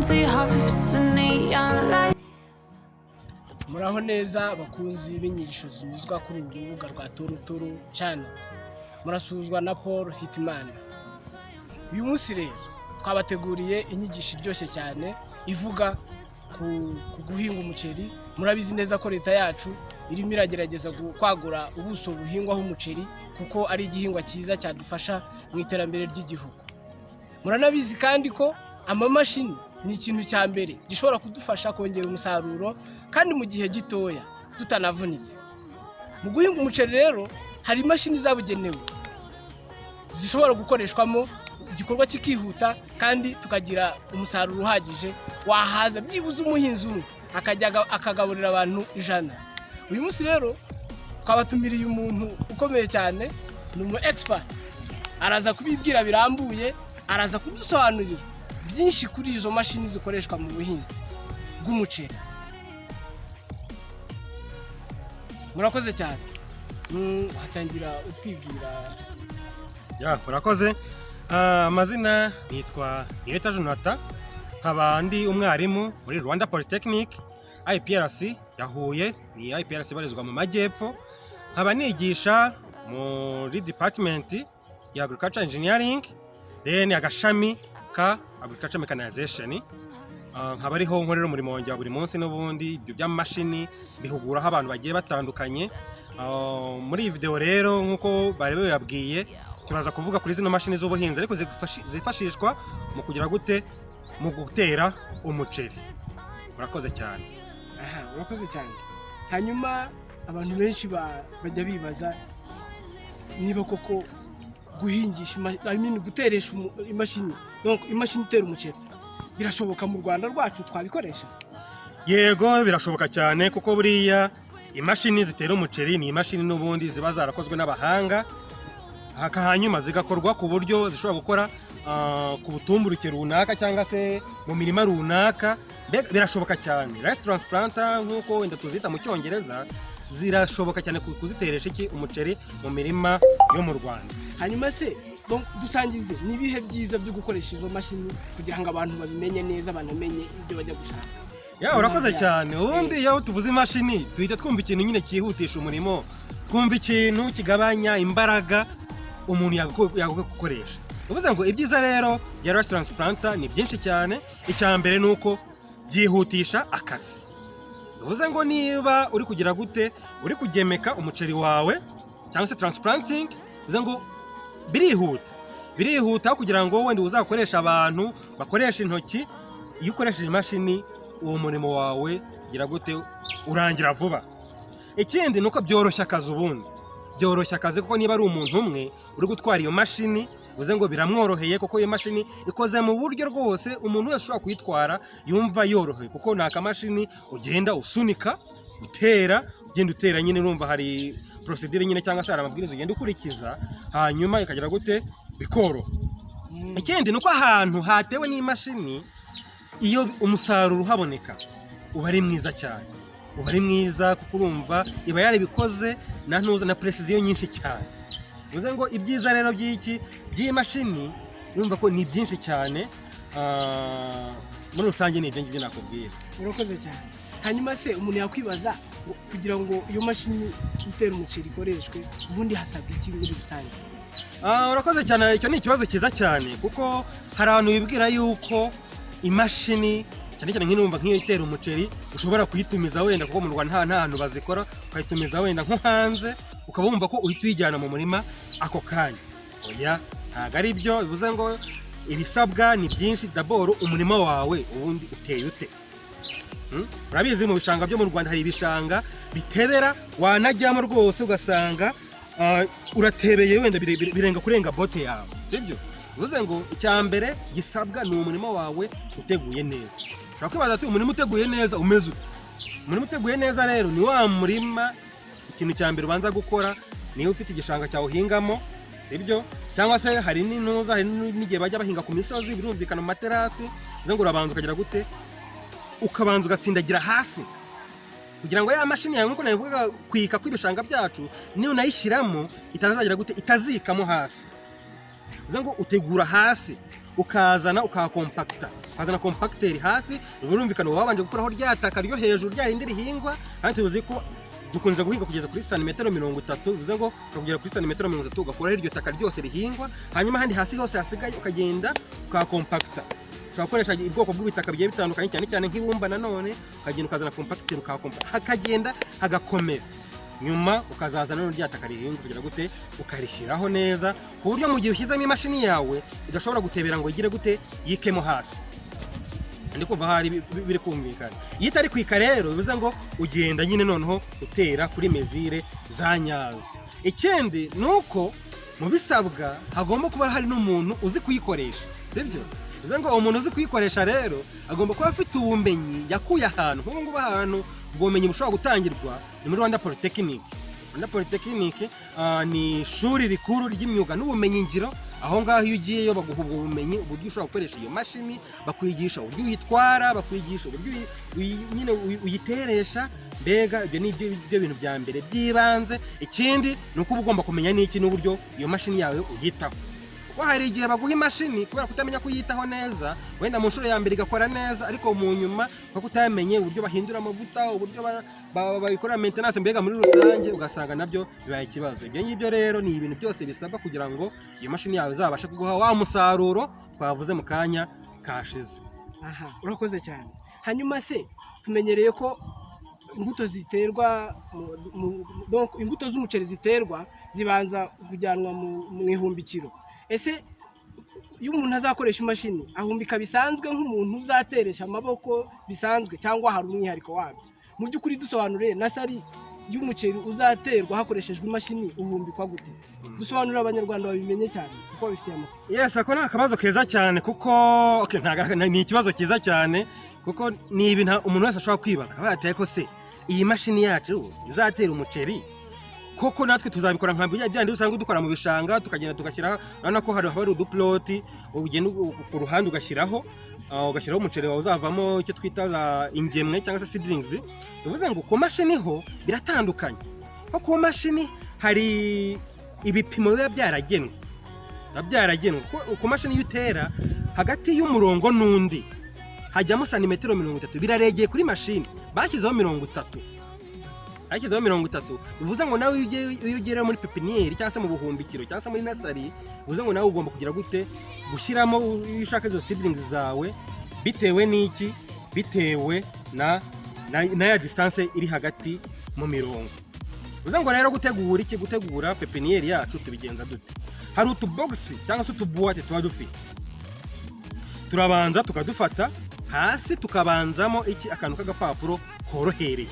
Crazy hearts and neon lights. Muraho neza, bakunzi b'inyigisho zinyuzwa kuri uru rubuga rwa Torotoro Channel. Murasuhuzwa na Paul Hitimana. Uyu munsi rero twabateguriye inyigisho iryoshye cyane ivuga ku guhinga umuceri. Murabizi neza ko leta yacu irimo iragerageza kwagura ubuso buhingwaho umuceri, kuko ari igihingwa cyiza cyadufasha mu iterambere ry'igihugu. Muranabizi kandi ko amamashini ni ikintu cya mbere gishobora kudufasha kongera umusaruro kandi mu gihe gitoya tutanavunitse. Mu guhinga umuceri rero hari imashini zabugenewe zishobora gukoreshwamo, igikorwa kikihuta kandi tukagira umusaruro uhagije wahaza byibuze umuhinzi umwe akajya akagaburira abantu 100. Uyu munsi rero twabatumiriye umuntu ukomeye cyane, ni umu expert, araza kubibwira birambuye, araza kudusobanurira byinshi kuri izo mashini zikoreshwa mu buhinzi bw'umuceri. Murakoze cyane. Watangira utwibwira. Ya, murakoze. Amazina nitwa Niyeta Jonathan, nkaba ndi umwarimu muri Rwanda Polytechnic IPRC ya Huye, ni IPRC ibarizwa mu majyepfo, nkaba nigisha muri department ya Agriculture Engineering, then agashami ka Agriculture Mechanization. Nkaba ariho nkorera umurimo wanjye wa buri munsi. N'ubundi ibyo by'amashini bihuguraho abantu bagiye batandukanye. Muri iyi video rero, nk'uko bari babibabwiye, turaza kuvuga kuri zino mashini z'ubuhinzi ariko zifashishwa mu kugira gute? Mu gutera umuceri. Murakoze cyane. Aha, urakoze cyane. Hanyuma abantu benshi bajya bibaza niba koko guhingisha I mean, guteresha imashini, donc imashini itera umuceri, birashoboka mu Rwanda rwacu, twabikoresha? Yego, birashoboka cyane, kuko buriya imashini zitera umuceri ni imashini n'ubundi ziba zarakozwe n'abahanga, hanyuma zigakorwa ku buryo zishobora gukora ku butumburuke runaka cyangwa se mu mirima runaka. Mbega birashoboka cyane. Rice transplanter, nk'uko wenda tuzita mu Cyongereza, zirashoboka cyane kuziteresha iki? Umuceri mu mirima yo mu Rwanda. Hanyuma se donc dusangize, ni ibihe byiza byo gukoresha izo mashini kugira ngo abantu babimenye neza, banamenye ibyo bajya gushaka? Ya, urakoze cyane. Ubundi iyo tuvuze imashini duhita twumva ikintu nyine cyihutisha umurimo, twumva ikintu kigabanya imbaraga umuntu yagakwiye gukoresha. Bivuze ngo ibyiza rero bya rice transplanter ni byinshi cyane. Icya mbere ni uko byihutisha akazi. Bivuze ngo niba uri kugira gute, uri kugemeka umuceri wawe cyangwa se transplanting, bivuze ngo birihuta, birihuta kugira ngo wenda uzakoresha abantu bakoresha intoki. Iyo ukoresheje imashini, uwo murimo wawe gira gute? Urangira vuba. Ikindi ni uko byoroshya akazi. Ubundi byoroshya akazi kuko niba ari umuntu umwe uri gutwara iyo mashini, bivuze ngo biramworoheye, kuko iyo mashini ikoze mu buryo rwose umuntu wese ushobora kuyitwara yumva yoroheye, kuko ni akamashini ugenda usunika, utera, ugenda utera nyine. Urumva hari procédure nyine cyangwa se hari amabwiriza ugenda ukurikiza, hanyuma ikagira gute? Bikoroha. Ikindi ni uko ahantu hatewe n'imashini, iyo umusaruro uhaboneka uba ari mwiza cyane, uba ari mwiza, kuko urumva iba yarabikoze na ntuza na précision nyinshi cyane. Bivuze ngo ibyiza rero by'iki, by'iyi mashini, urumva ko ni byinshi cyane. Muri rusange ni ibyo ngibyo nakubwira. Urakoze cyane. Hanyuma se umuntu yakwibaza ngo kugira ngo iyo mashini itera umuceri ikoreshwe, ubundi hasabwa iki muri rusange? Urakoze cyane. Icyo ni ikibazo cyiza cyane, kuko hari abantu bibwira yuko imashini, cyane cyane nk'inumva nk'iyo itera umuceri, ushobora kuyitumiza wenda, kuko mu Rwanda nta hantu bazikora, ukayitumiza wenda nko hanze, ukaba wumva ko uhita uyijyana mu murima ako kanya. Oya, ntabwo ari byo. Bivuze ngo ibisabwa ni byinshi. D'abord, umurima wawe ubundi uteye ute? Urabizi mu bishanga byo mu Rwanda hari ibishanga bitebera, wanajyamo rwose ugasanga uratebeye, wenda birenga kurenga botte yawe, sibyo? Bivuze ngo icya mbere gisabwa ni umurima wawe uteguye neza. Ushobora kwibaza ati: "Umurima uteguye neza umeze ute?" Umurima uteguye neza rero ni wa murima, ikintu cya mbere ubanza gukora, niba ufite igishanga cyawe uhingamo, sibyo? Cyangwa se hari n'intuza, hari n'igihe bajya bahinga ku misozi, birumvikana mu materasi. Bivuze ngo urabanza ukagira gute? Ukabanza ugatsindagira hasi kugira ngo ya mashini yawe, nk'uko nabivugaga, kwika kw'ibishanga byacu, niyo unayishyiramo itazagira gute? Itazikamo hasi. Bivuze ngo utegura hasi. Ukazana ukahakompakita, ukazana compacteur hasi. Birumvikana, uba wabanje gukuraho rya taka ryo hejuru, rya rindi rihingwa. Kandi tuzi ko dukunze guhinga kugeza kuri santimetero 30. Bivuze ngo ukagera kuri santimetero 30, ugakuraho iryo taka ryose rihingwa, hanyuma ahandi hasi hose hasigaye ukagenda ukahakompakita. Ushobora gukoresha ubwoko bw'ibitaka bigiye bitandukanye, cyane cyane nk'ibumba. Nanone ukagenda ukazana compacteur, ukahakompakita, hakagenda hagakomera. Nyuma ukazazana none rya taka rihingwa, kugira gute? Ukarishyiraho neza, ku buryo mu gihe ushyizemo imashini yawe idashobora gutebera ngo igire gute? Yikemo hasi. Ndi kumva hari biri kumvikana. Iyo itari kwika rero, bivuze ngo ugenda nyine noneho utera kuri mesure za nyazo. Ikindi ni uko mu bisabwa hagomba kuba hari n'umuntu uzi kuyikoresha, sibyo? Bivuze ngo umuntu uzi kuyikoresha rero agomba kuba afite ubumenyi yakuye ahantu nk'ubu ngubu. Ahantu ubwo bumenyi bushobora gutangirwa ni muri Rwanda Polytechnic. Rwanda Polytechnic ni ishuri rikuru ry'imyuga n'ubumenyingiro. Aho ngaho iyo ugiyeyo baguha ubwo bumenyi, uburyo ushobora gukoresha iyo mashini, bakwigisha uburyo uyitwara, bakwigisha uburyo nyine uyiteresha. Mbega ibyo ni byo bintu bya mbere by'ibanze. Ikindi ni uko uba ugomba kumenya n'iki? N'uburyo iyo mashini yawe uyitaho, kuko hari igihe baguha imashini, kubera kutamenya kuyitaho neza, wenda mu nshuro ya mbere igakora neza, ariko mu nyuma kuko utamenye uburyo bahindura amavuta, uburyo bayikorera maintenance, mbega muri rusange ugasanga nabyo bibaye ikibazo. Ibyo ngibyo rero ni ibintu byose bisabwa kugira ngo iyo mashini yawe izabashe kuguha wa musaruro twavuze mu kanya kashize. Aha, urakoze cyane. Hanyuma se tumenyereye ko imbuto ziterwa donc imbuto z'umuceri ziterwa zibanza kujyanwa mu ihumbikiro. Ese iyo umuntu azakoresha imashini, ahumbika bisanzwe nk'umuntu uzateresha amaboko bisanzwe, cyangwa hari umwihariko wabyo? Mu by'ukuri dusobanuriye, nursery y'umuceri uzaterwa hakoreshejwe imashini uhumbikwa gute? Dusobanurira Abanyarwanda babimenye cyane, kuko babifitiye amatsiko. Yes, ako ni akabazo keza cyane kuko, okay, ni ikibazo cyiza cyane kuko ni ibintu umuntu wese ashobora kwibaza, akaba yateye ko se iyi mashini yacu izatera umuceri koko natwe tuzabikora nka bya byandi usanga dukora mu bishanga, tukagenda tugashyiraho? Urabona ko hari uduploti ugenda ku ruhande ugashyiraho umuceri wawe uzavamo icyo twita za ingemwe cyangwa se seedlings. Bivuze ngo ku mashini ho biratandukanye, ko ku mashini hari ibipimo biba byaragenwe. Kuko ku mashini iyo utera, hagati y'umurongo n'undi hajyamo santimetero 30. Biraregeye kuri mashini, bashyizeho 30, bashyizeho 30. Bivuze ngo nawe iyo ugera muri pépinière cyangwa se mu buhumbikiro cyangwa se muri nursery, bivuze ngo nawe ugomba kugira gute? Gushyiramo, iyo ushaka izo seedlings zawe, bitewe n'iki? Bitewe na ya distance iri hagati mu mirongo. Bivuze ngo rero gutegura iki? Gutegura pépinière yacu tubigenza dute? Hari utubogisi cyangwa se utubuwate tuba dufite. Turabanza tukadufata, hasi tukabanzamo iki? Akantu k'agapapuro korohereye.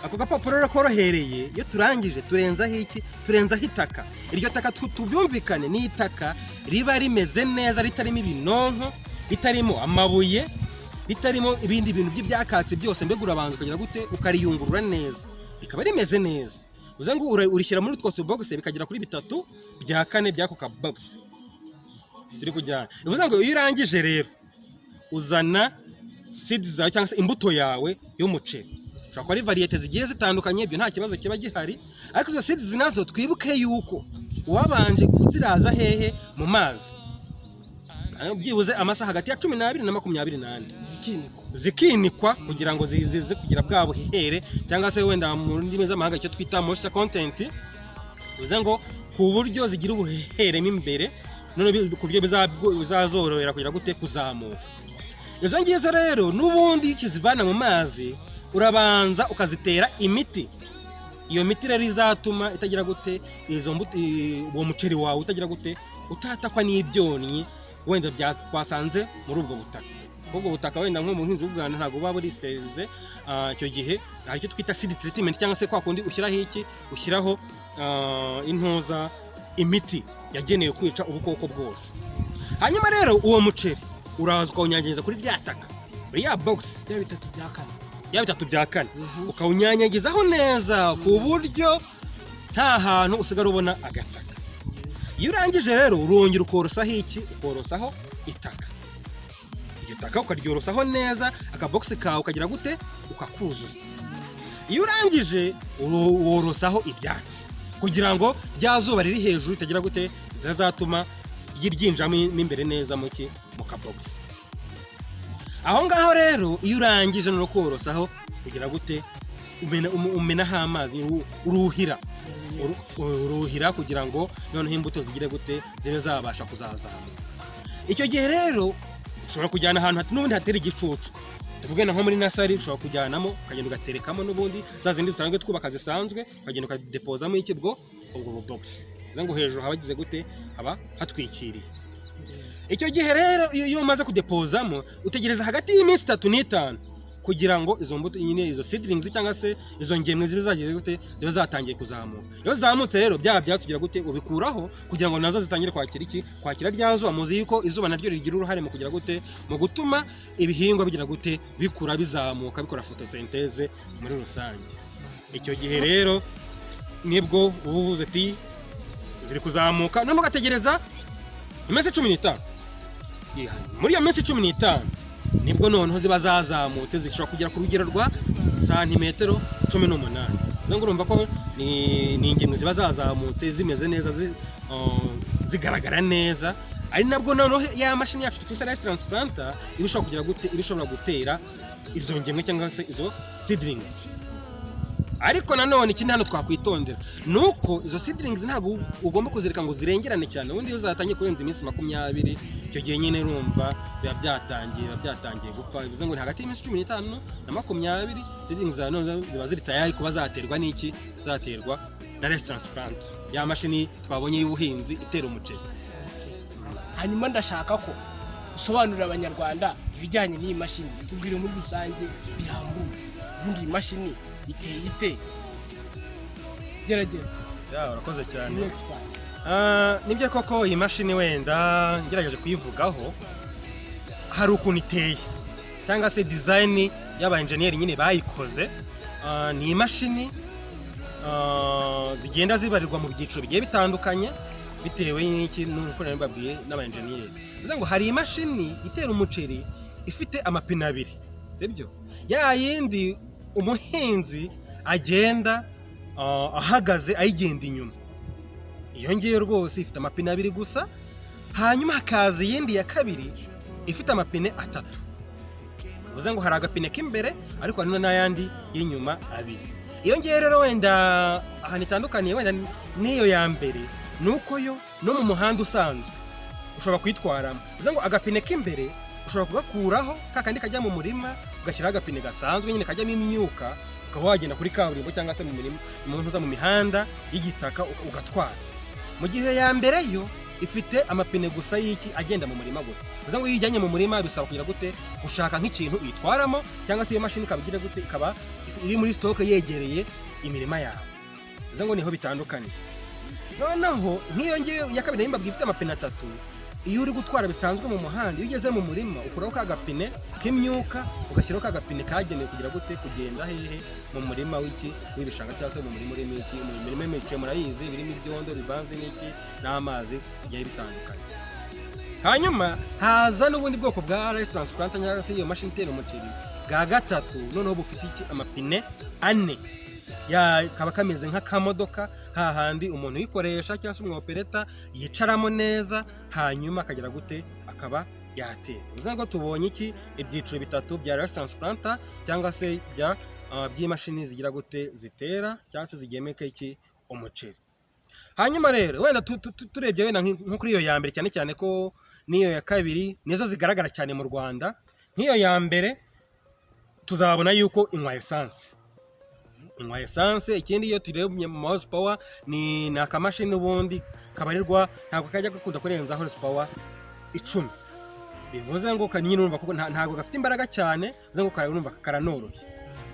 Ako gapapuro rero korohereye, iyo turangije turenzaho iki? Turenzaho itaka. Iryo taka, tubyumvikane, ni itaka riba rimeze neza, ritarimo ibinonko, ritarimo amabuye, ritarimo ibindi bintu by'ibyakatsi byose. Mbega urabanza ukagira gute? Ukariyungurura neza, rikaba rimeze neza. Uze ngo urishyira muri utwo tubogisi, bikagera kuri bitatu bya kane by'ako kabogisi turi kujyana. Bivuze ngo iyo urangije rero, uzana seeds zawe cyangwa se imbuto yawe y'umuceri. Ushobora kuba ari variété zigiye zitandukanye, ibyo nta kibazo kiba gihari. Ariko izo seeds nazo twibuke yuko uwabanje kuziraza hehe? Mu mazi, byibuze amasaha hagati ya 12 na 24. Zikinikwa. Zikinikwa kugira ngo zize kugira bwa buhehere, cyangwa se wenda mu ndimi z'amahanga icyo twita moisture content. Bivuze ngo ku buryo zigira ubuhehere mo imbere, none ku buryo bizazorohera kugira gute? Kuzamuka. Izo ngizo rero n'ubundi iyo ukizivana mu mazi, urabanza ukazitera imiti. Iyo miti rero izatuma itagira gute? Izo mbuto, uwo muceri wawe utagira gute? Utatakwa n'ibyonnyi wenda twasanze muri ubwo butaka. Ubwo butaka wenda nko mu buhinzi bw'u Rwanda ntabwo buba buri stérilisé. Icyo gihe hari icyo twita seed treatment, cyangwa se kwa kundi ushyiraho iki? Ushyiraho intuza, imiti yagenewe kwica ubukoko bwose. Hanyuma rero uwo muceri uraza ukawunyanyagiza kuri rya taka, muri ya box. Bya bitatu bya kane. Ya bitatu bya kane. Ukawunyanyagizaho neza ku buryo nta hantu usigara ubona agataka. Iyo urangije rero, urongera ukorosaho iki? Ukorosaho itaka. Iryo taka ukaryorosaho neza, akabogisi kawe ukagira gute? Ukakuzuza. Iyo urangije, worosaho ibyatsi kugira ngo rya zuba riri hejuru ritagira gute? Zizatuma Ryinjiramo mo imbere neza mu ki, mu kabogisi. Aho ngaho rero, iyo urangije no korosaho, kugira gute, umenaho amazi, uruhira, uruhira kugira ngo noneho imbuto zigire gute, zibe zabasha kuzazamuka. Icyo gihe rero ushobora kujyana ahantu n'ubundi hatera igicucu, tuvuge na nko muri nursery, ushobora kujyanamo ukagenda ugaterekamo n'ubundi za zindi dusanzwe twubaka zisanzwe, ukagenda ukadepozamo iki, ubwo bubogisi. Bivuze ngo hejuru haba hagize gute, haba hatwikiriye. Icyo gihe rero iyo umaze kudepozamo, utegereza hagati y'iminsi 3 n'itanu kugira ngo izo mbuto nyine, izo seedlings cyangwa se izo ngemwe, zibe zagize gute, zibe zatangiye kuzamuka. Iyo zizamutse rero, bya byatsi ugira gute, ubikuraho kugira ngo nazo zitangire kwakira iki, kwakira rya zuba. Muzi yuko izuba naryo rigira uruhare mu kugira gute, mu gutuma ibihingwa bigira gute, bikura, bizamuka, bikora photosynthèse muri rusange. Icyo gihe rero nibwo uba uvuze ati ziri kuzamuka, noneho ugategereza iminsi 15. Muri iyo minsi 15 nibwo noneho ziba zazamutse, zishobora kugera ku rugero rwa santimetero 18. Bivuze ngo urumva ko ni ingemwe ziba zazamutse zimeze neza, zigaragara neza, ari nabwo noneho ya mashini yacu twise rice transplanter iba ishobora kugira gute, iba ishobora gutera izo ngemwe cyangwa se izo seedlings. Ariko nanone ikindi hano twakwitondera ni uko izo seedlings ntabwo ugomba kuzireka ngo zirengerane cyane. Ubundi iyo zatangiye kurenza iminsi 20, icyo gihe nyine urumva biba byatangiye gupfa. Bivuze ngo ni hagati y'iminsi 15 na 20, seedlings zawe noneho ziba ziri tayari kuba zaterwa n'iki, zaterwa na rice transplant, ya mashini twabonye y'ubuhinzi itera umuceri. Hanyuma ndashaka ko usobanurira Abanyarwanda ibijyanye n'iyi mashini, tubwire muri rusange birambuye. Ubundi iyi mashini iteye ite? Gerageza. Ya, urakoze cyane. Ni expert. Ah, nibyo koko, iyi mashini wenda ngerageje kuyivugaho, hari ukuntu iteye cyangwa se design y'aba enjeniyeri nyine bayikoze. Ni imashini zigenda zibarirwa mu byiciro bigiye bitandukanye bitewe n'iki, n'uko nari mbabwiye, n'aba enjeniyeri. Bivuze ngo hari imashini itera umuceri ifite amapine abiri, sibyo, ya yindi umuhinzi agenda ahagaze ayigenda inyuma. Iyo ngiyo rwose ifite amapine abiri gusa. Hanyuma hakaza iyindi ya kabiri ifite amapine atatu. Bivuze ngo hari agapine k'imbere, ariko hari n'ayandi y'inyuma abiri. Iyo ngiyo rero wenda ahantu itandukaniye wenda n'iyo ya mbere ni uko yo no mu muhanda usanzwe ushobora kuyitwaramo. Bivuze ngo agapine k'imbere ushobora kugakuraho, ka kandi kajya mu murima, ugashyiraho agapine gasanzwe nyine kajyamo imyuka, ukaba wagenda kuri kaburimbo cyangwa se mu mirima, mu ntuza, mu mihanda y'igitaka ugatwara. Mu gihe ya mbere yo ifite amapine gusa y'iki, agenda mu murima gusa. Bivuze ngo iyo uyijyanye mu murima bisaba kugira gute, gushaka nk'ikintu uyitwaramo, cyangwa se iyo mashini ikaba igira gute, ikaba iri muri stock yegereye imirima yawe. Bivuze ngo niho bitandukaniye. Noneho nk'iyo ngiyo ya kabiri nari mbabwiye ifite amapine atatu, iyo uri gutwara bisanzwe mu muhanda, iyo ugeze mu murima ukuraho ka gapine k'imyuka, ugashyiraho ka gapine kagenewe kugira gute, kugenda hehe, mu murima w'iki, w'ibishanga, cyangwa se mu murima urimo iki, mu mirima y'imiceri murayizi, birimo ibyondo bivanze n'iki, n'amazi bigiye bitandukanye. Hanyuma haza n'ubundi bwoko bwa rice transplanter cyangwa se iyo mashini itera umuceri bwa gatatu, noneho bufite iki, amapine ane, ya kaba kameze nk'akamodoka, hahandi umuntu uyikoresha cyangwa se umu operator yicaramo neza, hanyuma akagira gute, akaba yatera. Bivuze ngo tubonye iki, ibyiciro bitatu bya rice transplanter cyangwa se bya by'imashini zigira gute, zitera cyangwa se zigemeka iki, umuceri. Hanyuma rero wenda turebye wenda nko kuri iyo ya mbere, cyane cyane ko n'iyo ya kabiri nizo zigaragara cyane mu Rwanda, nk'iyo ya mbere tuzabona yuko inywa essence, inywa essence. Ikindi, iyo turebye mu horse power, ni akamashini ubundi kabarirwa, ntabwo kajya gakunda kurenza horse power 10. Bivuze ngo nyine urumva ko ntabwo gafite imbaraga cyane. Bivuze ngo urumva karanoroshye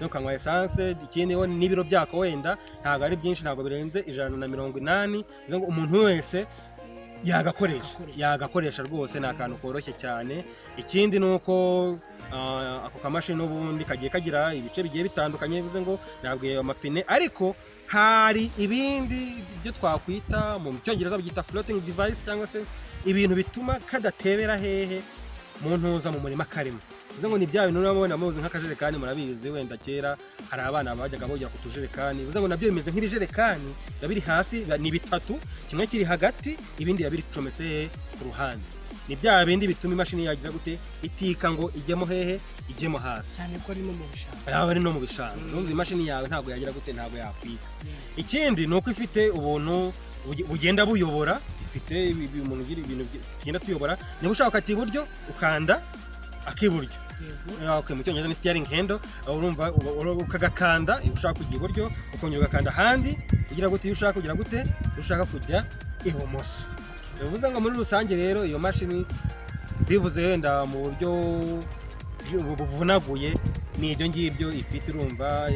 no kanywa essence. Ikindi ho n'ibiro byako wenda ntabwo ari byinshi, ntabwo birenze 180. Bivuze ngo umuntu wese yagakoresha. Yagakoresha. Yagakoresha rwose, ni akantu koroshye cyane. Ikindi ni uko ako kamashini n'ubundi kagiye kagira ibice bigiye bitandukanye. Bivuze ngo ntabwo ayo mapine, ariko hari ibindi byo twakwita mu Cyongereza byita floating device, cyangwa se ibintu bituma kadatebera hehe. Mu ntuza, mu murima karimo. Bivuze ngo ni bya bintu urabona muzi nk'akajerekani, murabizi wenda kera hari abana bajyaga bogera ku tujerekani. Bivuze ngo nabyo bimeze nk'ibijerekani, biba biri hasi, ni bitatu, kimwe kiri hagati, ibindi biba bicometse hehe? Ku ruhande. Ni bya bindi bituma imashini yagira gute? Itika ngo ijyemo hehe? Ijyemo hasi. Cyane ko ari no mu bishanga. Yaba ari no mu bishanga. Urumva imashini yawe ntabwo yagira gute? Ntabwo yakwika. Ikindi ni uko ifite ubuntu bugenda buyobora, ifite umuntu ugira ibintu tugenda tuyobora. Niba ushaka gukata iburyo, ukanda ak'iburyo. Okay, mu Cyongereza ni steering handle. Aho urumva ukagakanda iyo ushaka kujya iburyo, ukongera ugakanda ahandi ugira gute? Iyo ushaka kugira gute? Iyo ushaka kujya ibumoso. Bivuze ngo muri rusange rero iyo mashini, bivuze wenda mu buryo buvunaguye, ni ibyo ngibyo ifite. Urumva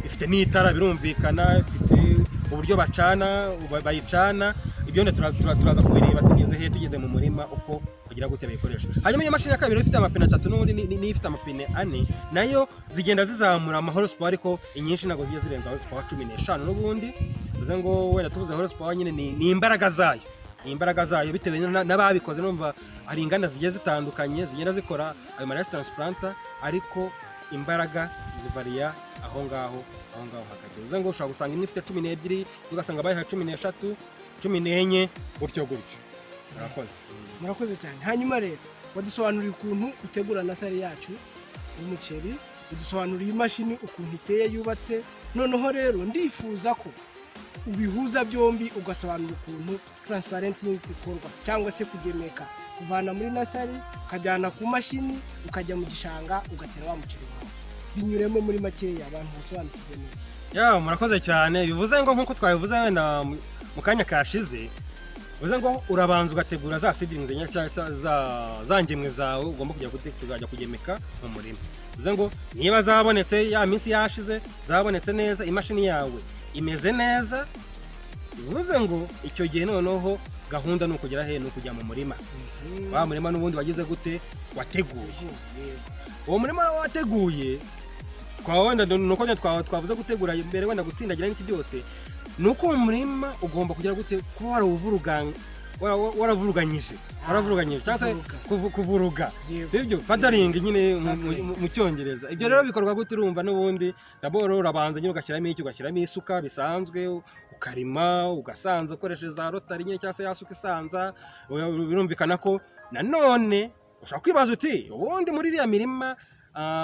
ifite n'itara, birumvikana, ifite uburyo bacana, bayicana. Ibyo wenda turaza kubireba tugeze he? Tugeze mu murima, uko kugira gute bayikoresha. Hanyuma iyo mashini ya kabiri ifite amapine atatu n'ubundi niyo ifite amapine ane, nayo zigenda zizamura ama horsepower, ariko inyinshi ntabwo zijya zirenza horsepower 15 n'ubundi. Bivuze ngo wenda tuvuze horsepower nyine ni imbaraga zayo, ni imbaraga zayo bitewe n'ababikoze. Numva hari inganda zigiye zitandukanye zigenda zikora ayo ma rice transplanter, ariko imbaraga zivariya aho ngaho, aho ngaho hagati. Bivuze ngo ushobora gusanga imwe ifite 12, ugasanga bayiha 13, 14, gutyo gutyo. Murakoze. Murakoze cyane. Hanyuma rero wadusobanuriye ukuntu utegura nursery yacu y'umuceri, udusobanuriye imashini ukuntu iteye, yubatse. Noneho rero ndifuza ko ubihuza byombi, ugasobanura ukuntu transplanting ikorwa, cyangwa se kugemeka, kuvana muri nursery ukajyana ku mashini, ukajya mu gishanga ugatera wa muceri wawe. Binyuremo muri makeya, abantu basobanukirwe neza. Ya, murakoze cyane. Bivuze ngo nk'uko twabivuze wenda mu kanya kashize, bivuze ngo urabanza ugategura za seedlings cyangwa se za ngemwe zawe ugomba kujya kuzajya kugemeka mu murima. Bivuze ngo niba zabonetse, ya minsi yashize, zabonetse neza, imashini yawe imeze neza, bivuze ngo icyo gihe noneho gahunda ni ukugera he? Ni ukujya mu murima, wa murima n'ubundi wagize gute? Wateguye. Uwo murima wateguye, twaba wenda nuko nyine twavuze gutegura mbere, wenda gutsindagira n'iki byose, ni uko uwo murima ugomba kugira gute? Kuba waravuruganyije, waravuruganyije cyangwa se Kuvuruga. Kuvuruga. Sibyo? Furthering nyine mu Cyongereza. Ibyo rero bikorwa gute? Urumva n'ubundi d'abord urabanza nyine ugashyiramo iki? Ugashyiramo isuka bisanzwe, ukarima, ugasanza ukoresheje za rotary nyine, cyangwa se ya suka isanza. Birumvikana ko nanone ushobora kwibaza uti: "Ubundi muri iriya mirima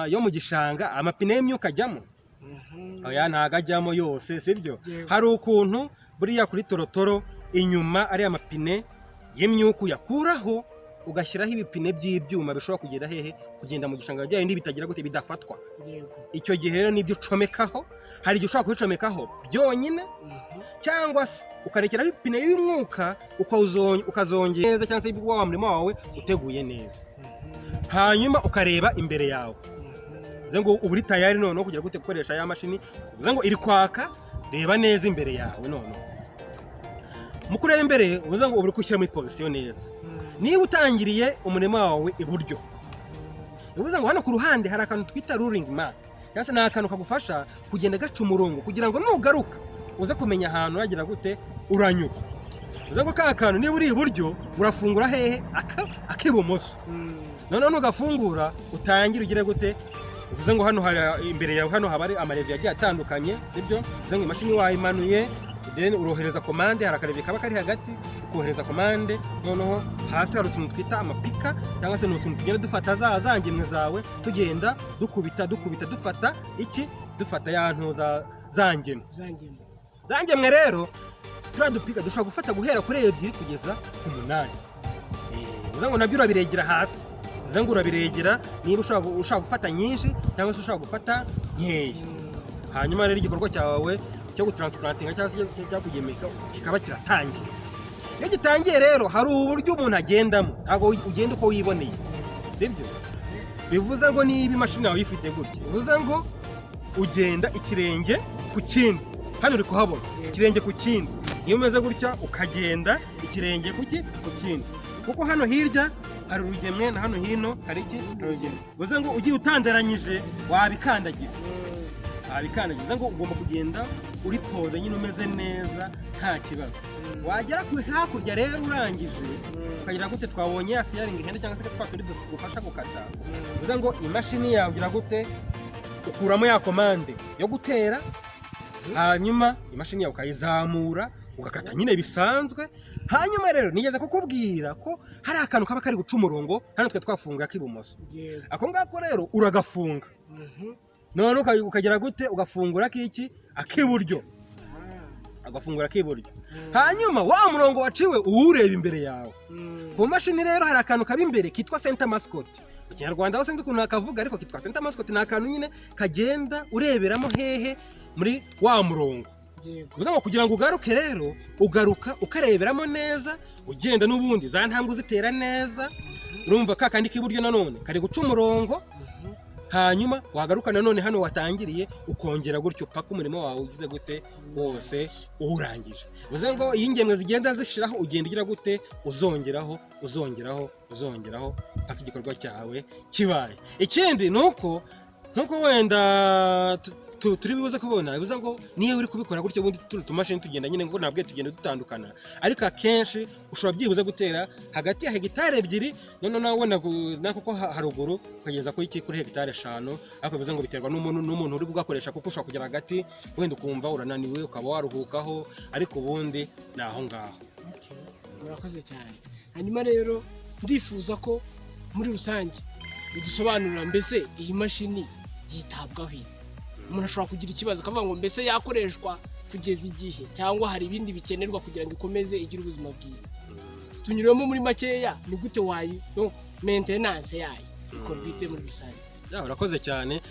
yo mu gishanga amapine y'imyuka ajyamo?" Oya, ntago ajyamo yose, sibyo? Hari ukuntu buriya kuri torotoro inyuma ari amapine y'imyuka uyakuraho, ugashyiraho ibipine by'ibyuma bishobora kugenda hehe? Kugenda mu gishanga, bya bindi bitagira gute? Bidafatwa. Icyo gihe rero nibyo ucomekaho. Hari igihe ushobora kubicomekaho byonyine, cyangwa se ukarekeraho ipine y'umwuka, ukazongera neza, cyangwa se wa murima wawe uteguye neza, hanyuma ukareba imbere yawe. Bivuze ngo uba uri tayari noneho kugira gute? Gukoresha ya mashini. Bivuze ngo iri kwaka, reba neza imbere yawe. Noneho mu kureba imbere, bivuze ngo uba uri gushyira muri position neza. Niba utangiriye umurima wawe iburyo, bivuze ngo hano ku ruhande hari akantu twita ruling mark, cyangwa se ni akantu kagufasha kugenda gaca umurongo kugira ngo nugaruka uze kumenya ahantu uragira gute? Uranyura. Bivuze ngo ka kantu, niba uri iburyo, urafungura hehe? Ak'ibumoso. Noneho nugafungura utangire ugire gute? Bivuze ngo hano hari imbere yawe, hano haba hari ama levier agiye atandukanye, sibyo? Bivuze ngo imashini wayimanuye, then urohereza commande. Hari aka levier kaba kari hagati, ukohereza commande. Noneho hasi hari utuntu twita ama pick, cyangwa se ni utuntu tugenda dufata za ngemwe zawe, tugenda dukubita, dukubita, dufata iki? Dufata ya ntuza, za ngemwe. Za ngemwe. Za ngemwe rero, turiya du pick dushobora gufata guhera kuri ebyiri kugeza ku munani. Bivuze ngo nabyo urabiregera hasi. Bivuze ngo urabiregera niba ushaka gufata nyinshi cyangwa se ushaka gufata nkeya. Hanyuma rero igikorwa cyawe cyo gutransplantinga cyangwa se cyo kugemeka kikaba kiratangiye. Iyo gitangiye rero, hari uburyo umuntu agendamo, ntabwo ugenda uko wiboneye, sibyo? Bivuze ngo niba imashini yawe uyifite gutya, bivuze ngo ugenda ikirenge ku kindi. Hano uri kuhabona ikirenge ku kindi. Iyo umeze gutya, ukagenda ikirenge ku kindi, kuko hano hirya hari urugemwe na hano hino hari iki? Hari urugemwe. Bivuze ngo ugiye utanderanyije wabikandagira, wabikandagira. Bivuze ngo ugomba kugenda uri posé nyine, umeze neza, nta kibazo. Wagera ku hakurya rero urangije, ukagira gute? Twabonye ya steering handle cyangwa se twa tundi tugufasha gukata. Bivuze ngo imashini yawe ugira gute? Ukuramo ya commande yo gutera, hanyuma imashini yawe ukayizamura, ugakata nyine bisanzwe. Hanyuma rero nigeze kukubwira ko hari akantu kaba kari guca umurongo hano, twe twafunga k'ibumoso. Ako ngako rero uragafunga, none ukagira gute? Ugafungura k'iki? Ak'iburyo. Agafungura k'iburyo, hanyuma wa murongo waciwe uwureba imbere yawe. Ku mashini rero hari akantu kaba imbere kitwa center mascot. Mu Kinyarwanda aho sinzi ukuntu nakavuga, ariko kitwa center mascot. Ni akantu nyine kagenda ureberamo hehe? Muri wa murongo. Bivuze ngo kugira ngo ugaruke rero, ugaruka ukareberamo neza, ugenda n'ubundi za ntambwe uzitera neza. Urumva ka kandi k'iburyo nanone kari guca umurongo, hanyuma wagaruka nanone hano watangiriye, ukongera gutyo paka umurimo wawe ugize gute? Wose uwurangije. Bivuze ngo iyo ingemwe zigenda zishiraho, ugenda ugira gute? Uzongeraho, uzongeraho, uzongeraho paka igikorwa cyawe kibaye. Ikindi ni uko nkuko wenda turi buze kubona, bivuze ngo niyo uri kubikora gutyo, ubundi turi tumashini tugenda nyine ngo ntabwo tugenda dutandukana, ariko akenshi ushobora byibuze gutera hagati ya hegitari 2, noneho nawe wenda na kuko haruguru ukageza kuri iki, kuri hegitari 5. Ariko bivuze ngo biterwa n'umuntu uri kugakoresha, kuko ushobora kugera hagati wenda ukumva urananiwe, ukaba waruhukaho, ariko ubundi ni aho ngaho. Okay, murakoze cyane. Hanyuma rero ndifuza ko muri rusange udusobanurira, mbese iyi mashini yitabwaho ite? Umuntu ashobora kugira ikibazo akavuga ngo mbese yakoreshwa kugeza igihe, cyangwa hari ibindi bikenerwa kugira ngo ikomeze igire ubuzima bwiza? Tunyuremo muri makeya, ni gute wayi donc maintenance yayo ikorwa ite muri rusange? Ya, urakoze cyane.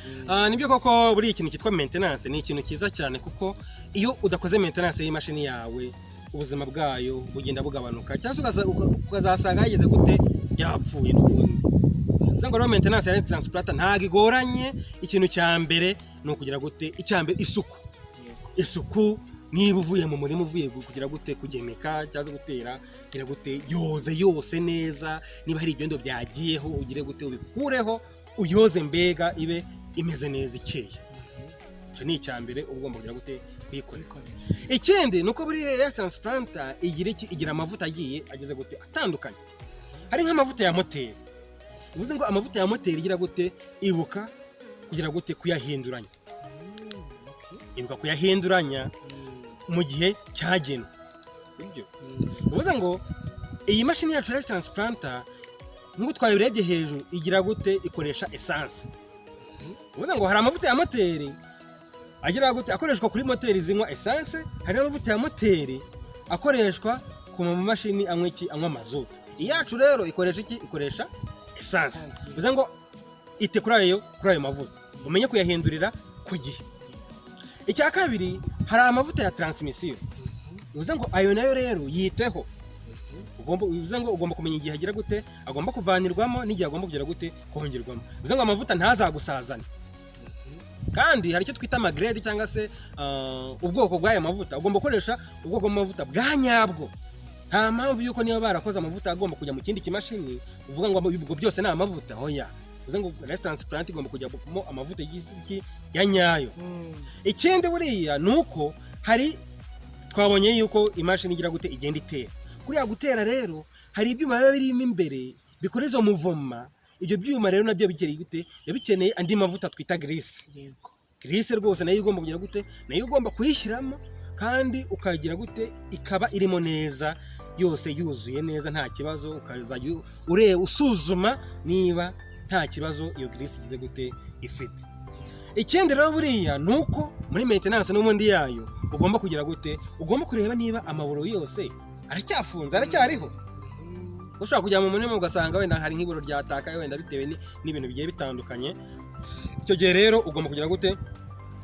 Nibyo koko, buriya ikintu cyitwa maintenance ni ikintu cyiza cyane, kuko iyo udakoze maintenance y'imashini yawe, ubuzima bwayo bugenda bugabanuka, cyangwa se ukazasanga yageze gute? Yapfuye n'ubundi. Bivuze ngo rero maintenance ya transplanter ntabwo igoranye. Ikintu cya mbere ni ukugira gute? Icya mbere, isuku. Isuku, niba uvuye mu murima, uvuye kugira gute? Kugemeka cyangwa se gutera, gira gute? Yoze yose neza. Niba hari ibyondo byagiyeho, ugire gute? Ubikureho, uyoze, mbega ibe imeze neza, ikeye. Icyo ni icya mbere uba ugomba kugira gute? Kuyikorera. Ikindi ni uko buri rero transplanter igira iki? Igira amavuta agiye ageze gute? Atandukanye. Hari nk'amavuta ya moteri. Bivuze ngo amavuta ya moteri igira gute? Ibuka kugira gute? Kuyahinduranya. Ibuka kuyahinduranya mu gihe cyagenwe. Ibyo bivuze ngo iyi mashini yacu ya transplanter, nk'uko twabirebye hejuru, igira gute? Ikoresha essence. Bivuze ngo hari amavuta ya moteri agira gute? Akoreshwa kuri moteri zinywa essence. Hari n'amavuta ya moteri akoreshwa ku mamashini anywa iki? Anywa mazutu. Iyacu rero ikoresha iki? Ikoresha essence. Bivuze ngo ite kuri ayo mavuta, umenye kuyahindurira ku gihe. Icya kabiri, hari amavuta ya transmission. Bivuze ngo ayo nayo rero yiteho. Ugomba, bivuze ngo ugomba kumenya igihe agira gute? Agomba kuvanirwamo, n'igihe agomba kugira gute? Kongerwamo. Bivuze ngo amavuta ntazagusazane. Kandi hari icyo twita amagrade cyangwa se ubwoko bw'aya mavuta. Ugomba gukoresha ubwoko bw'amavuta bwa nyabwo. Nta mpamvu yuko niba barakoze amavuta agomba kujya mu kindi kimashini uvuga ngo ubwo byose ni amavuta. Hoya. Bivuze ngo transplant igomba kujyamo amavuta y'iki? Ya nyayo. Ikindi buriya ni uko hari twabonye yuko imashini igira gute? Igenda itera. Kuriya gutera rero, hari ibyuma biba birimo imbere bikora izo mouvement. Ibyo byuma rero nabyo bikeneye gute? Biba bikeneye andi mavuta twita graisse. Graisse rwose nayo igomba kugira gute? Nayo ugomba kuyishyiramo, kandi ukagira gute? Ikaba irimo neza yose, yuzuye neza, nta kibazo. Ukazajya ureba, usuzuma niba nta kibazo iyo graisse igize gute? Ifite. Ikindi rero buriya ni uko muri maintenance n'ubundi yayo ugomba kugira gute? Ugomba kureba niba amaburo yose aracyafunze, aracyariho. Ushobora kujya mu murima ugasanga wenda hari nk'iburo ryatakaye, wenda bitewe n'ibintu bigiye bitandukanye. Icyo gihe rero ugomba kugira gute?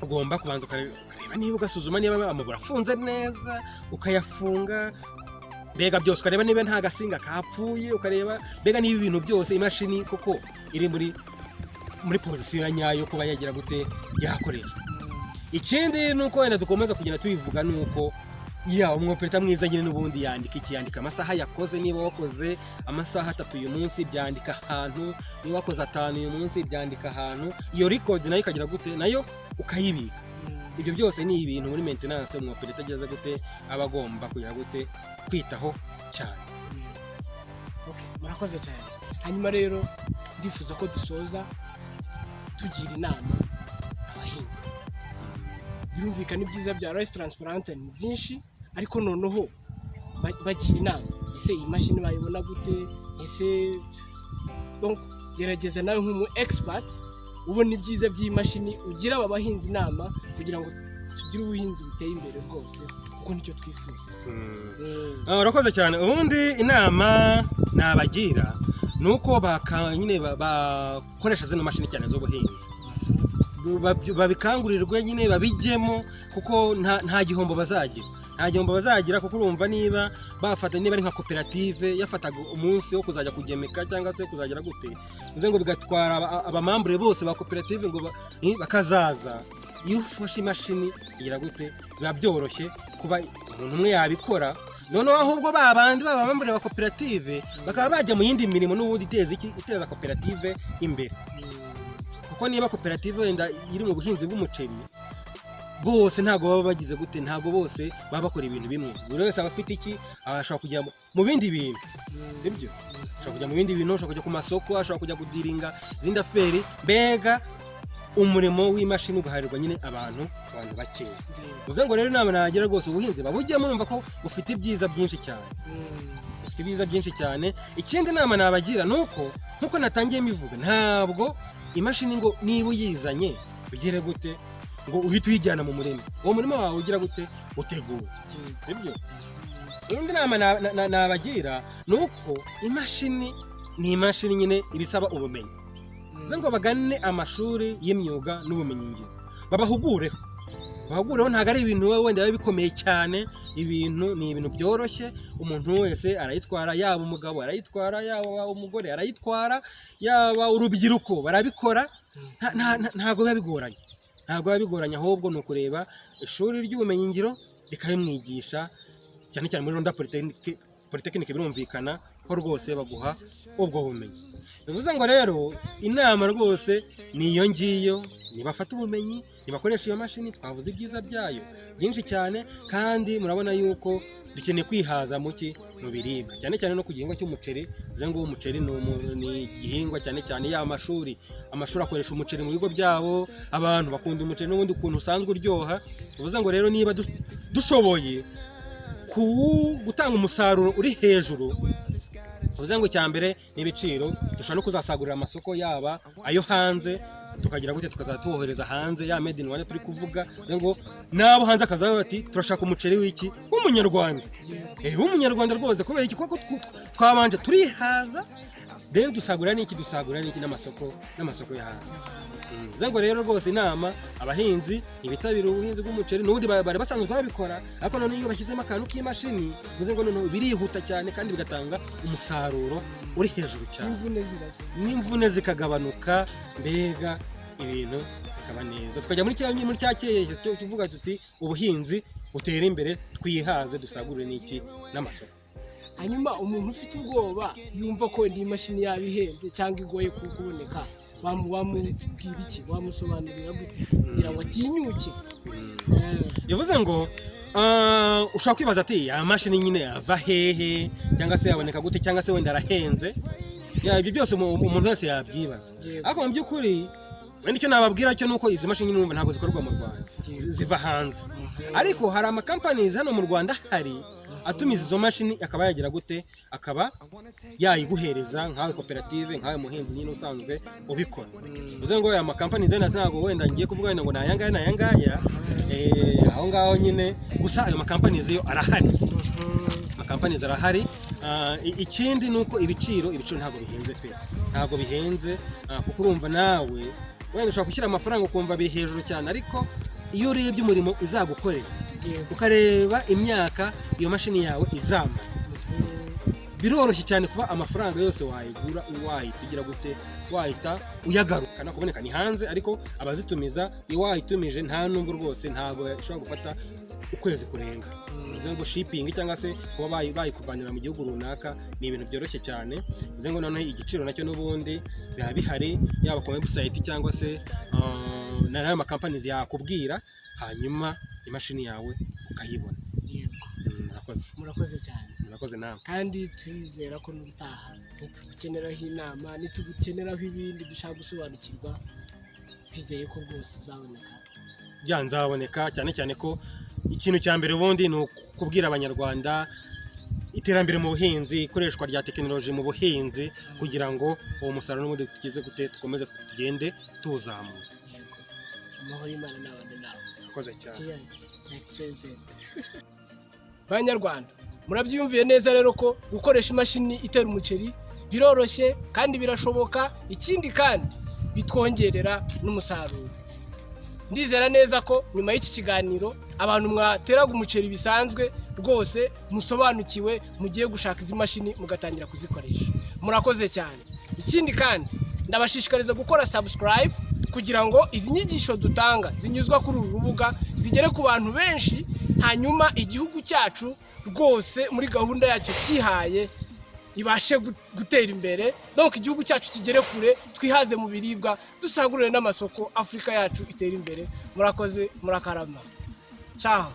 Ugomba kubanza ukareba niba, ugasuzuma niba amaburo afunze neza, ukayafunga, mbega byose ukareba niba nta gasinga kapfuye, ukareba mbega niba ibintu byose, imashini koko iri muri position ya nyayo kuba yagira gute? Yakoreshwa. Ikindi ni uko wenda dukomeza kugenda tubivuga, ni uko ya umwoperator mwiza nyine n'ubundi yandika iki? Yandika amasaha yakoze. Niba wakoze amasaha 3 uyu munsi, byandika ahantu. Niba wakoze 5 uyu munsi, byandika ahantu. Iyo record nayo ikagira gute? Nayo ukayibika. Ibyo byose ni ibintu muri maintenance umu operator ageze gute, aba agomba kugira gute, kwitaho cyane. Okay, murakoze cyane. Hanyuma rero ndifuza ko dusoza tugira inama abahinzi. Birumvikana, ibyiza bya rice transplanter ni byinshi, ariko noneho bagira inama. Ese iyi mashini bayibona gute? Ese donc gerageza nawe nk'umu expert ubona ibyiza by'iyi mashini, ugira aba bahinzi inama kugira ngo tugire ubuhinzi buteye imbere rwose, kuko nicyo twifuza. Urakoze cyane. Ubundi inama nabagira ni uko nyine bakoresha zino mashini cyane z'ubuhinzi. Babikangurirwe nyine, babijyemo, kuko nta gihombo bazagira, nta gihombo bazagira, kuko urumva niba bafata, niba ari nka koperative yafataga umunsi wo kuzajya kugemeka cyangwa se kuzagera gute, bivuze ngo bigatwara abamambure bose ba koperative ngo bakazaza. Iyo ufashe imashini igira gute, biba byoroshye kuba umuntu umwe yabikora. Noneho ahubwo ba bandi b'abamambure ba koperative bakaba bajya mu yindi mirimo n'ubundi iteza iki, iteza koperative imbere, kuko niba koperative wenda iri mu buhinzi bw'umuceri, bose ntabwo baba bagize gute, ntabwo bose baba bakora ibintu bimwe. Buri wese aba afite iki, ashobora kujya mu bindi bintu, sibyo? Ashobora kujya mu bindi bintu, ashobora kujya ku masoko, ashobora kujya kudiringa izindi affaires. Mbega umurimo w'imashini ugaharirwa nyine abantu bakeya. Bivuze ngo rero inama nagira rwose, ubuhinzi babujyemo, numva ko bufite ibyiza byinshi cyane, bufite ibyiza byinshi cyane. Ikindi nama nabagira ni uko, nkuko natangiye mbivuga, ntabwo imashini ngo niba uyizanye ugere gute ngo uhite uyijyana mu murima, uwo murima wawe ugira gute, uteguwe, sibyo? Indi nama nabagira ni uko imashini ni imashini nyine ibisaba ubumenyi. Bivuze ngo bagane amashuri y'imyuga n'ubumenyingiro, babahugureho, bahugureho. Ntabwo ari ibintu wowe wenda biba bikomeye cyane, ibintu ni ibintu byoroshye. Umuntu wese arayitwara, yaba umugabo arayitwara, yaba umugore arayitwara, yaba urubyiruko barabikora. Ntabwo biba bigoranye, ntabwo biba bigoranye. Ahubwo ni ukureba ishuri ry'ubumenyingiro rikabimwigisha, cyane cyane muri Rwanda Polytechnic. Birumvikana ko rwose baguha ubwo bumenyi. Bivuze ngo rero inama rwose ni iyo ngiyo: nibafate ubumenyi, nibakoresha iyo mashini, twavuze ibyiza byayo byinshi cyane. Kandi murabona yuko dukeneye kwihaza mu biribwa, cyane cyane no ku gihingwa cy'umuceri. Bivuze ngo umuceri ni igihingwa cyane cyane ya amashuri akoresha umuceri mu bigo byabo. Abantu bakunda umuceri n'ubundi ukuntu usanzwe uryoha. Bivuze ngo rero niba dushoboye gutanga umusaruro uri hejuru, bivuze ngo icya mbere ni ibiciro, dushobora no kuzasagurira amasoko, yaba ayo hanze, tukagira gute, tukazajya tuwohereza hanze, ya made in Rwanda turi kuvuga. Bivuze ngo n'abo hanze akaza bati: "Turashaka umuceri w'iki, w'umunyarwanda." W'umunyarwanda rwose. Kubera iki? Kuko twabanje turihaza, rero dusagurira n'iki, dusagurira n'iki, n'amasoko yo hanze. Bivuze ngo rero rwose inama abahinzi, ibitabira ubuhinzi bw'umuceri, n'ubundi bari basanzwe babikora, ariko noneho iyo bashyizemo akantu k'imashini, bivuze ngo noneho birihuta cyane kandi bigatanga umusaruro uri hejuru cyane. N'imvune zirasa. N'imvune zikagabanuka, mbega ibintu bikaba neza, tukajya muri cya cyerekezo cyo kuvuga tuti: "Ubuhinzi butere imbere, twihaze, dusagurire n'iki, n'amasoko." Hanyuma umuntu ufite ubwoba, yumva ko wenda iyi mashini yaba ihenze cyangwa igoye kuboneka, wamubwira iki? Wamusobanurira gute kugira ngo atinyuke? Bivuze ngo ushobora kwibaza ati: "Ya mashini nyine yava hehe, cyangwa se yaboneka gute, cyangwa se wenda arahenze?" Ya, ibyo byose umuntu wese yabyibaza. Ariko mu by'ukuri wenda icyo nababwira cyo ni uko izi mashini nyine ntabwo zikorerwa mu Rwanda, ziva hanze. Ariko hari amakampani hano mu Rwanda hari atumiza izo mashini, akaba yagira gute, akaba yayiguhereza nkawe koperative, nkawe muhinzi nyine usanzwe ubikora. Bivuze ngo aya makampani wenda ntabwo wenda ngiye kuvuga wenda ngo ni aya ngaya, ni aya ngaya, aho ngaho nyine. Gusa ayo makampani yo arahari, amakampani arahari. Ikindi ni uko ibiciro ntabwo bihenze pe, ntabwo bihenze. Kuko urumva nawe wenda ushobora gushyira amafaranga ukumva biri hejuru cyane, ariko iyo urebye umurimo izagukorera, ukareba imyaka iyo mashini yawe izamara, biroroshye cyane kuba amafaranga yose wayigura wahita ugira gute, wahita uyagarukana. Kuboneka ni hanze, ariko abazitumiza, iyo wayitumije nta nubwo rwose ntabwo ishobora gufata. ukwezi kurenga. Bivuze ngo shipping cyangwa se kuba bayikuvanira mu gihugu runaka ni ibintu byoroshye cyane. Bivuze ngo noneho igiciro nacyo n'ubundi biba bihari, yaba ku website cyangwa se n'ayo makampani yakubwira, hanyuma imashini yawe ukayibona. Yego. Murakoze. Murakoze cyane. Murakoze nawe. Kandi turizera ko n'ubutaha nitugukeneraho inama, nitugukeneraho ibindi dushaka gusobanukirwa, twizeye ko rwose uzaboneka. Ya, nzaboneka, cyane cyane ko ikintu cya mbere ubundi ni ukubwira Abanyarwanda iterambere mu buhinzi, ikoreshwa rya tekinoloji mu buhinzi, kugira ngo uwo musaruro n'ubundi tugeze gute, dukomeze tugende tuwuzamura. Yego, amahoro y'Imana n'abana nawe. Murakoze cyane. Cheers, my president. Banyarwanda, murabyiyumviye neza rero ko gukoresha imashini itera umuceri biroroshye kandi birashoboka. Ikindi kandi bitwongerera n'umusaruro. Ndizera neza ko nyuma y'iki kiganiro abantu mwateraga umuceri bisanzwe rwose musobanukiwe, mugiye gushaka izi mashini mugatangira kuzikoresha. Murakoze cyane. Ikindi kandi ndabashishikariza gukora subscribe kugira ngo izi nyigisho dutanga zinyuzwa kuri uru rubuga zigere ku bantu benshi, hanyuma igihugu cyacu rwose muri gahunda yacyo cyihaye ibashe gutera imbere. Donc igihugu cyacu kigere kure, twihaze mu biribwa, dusagurire n'amasoko, Afurika yacu itere imbere. Murakoze, murakarama, ciao.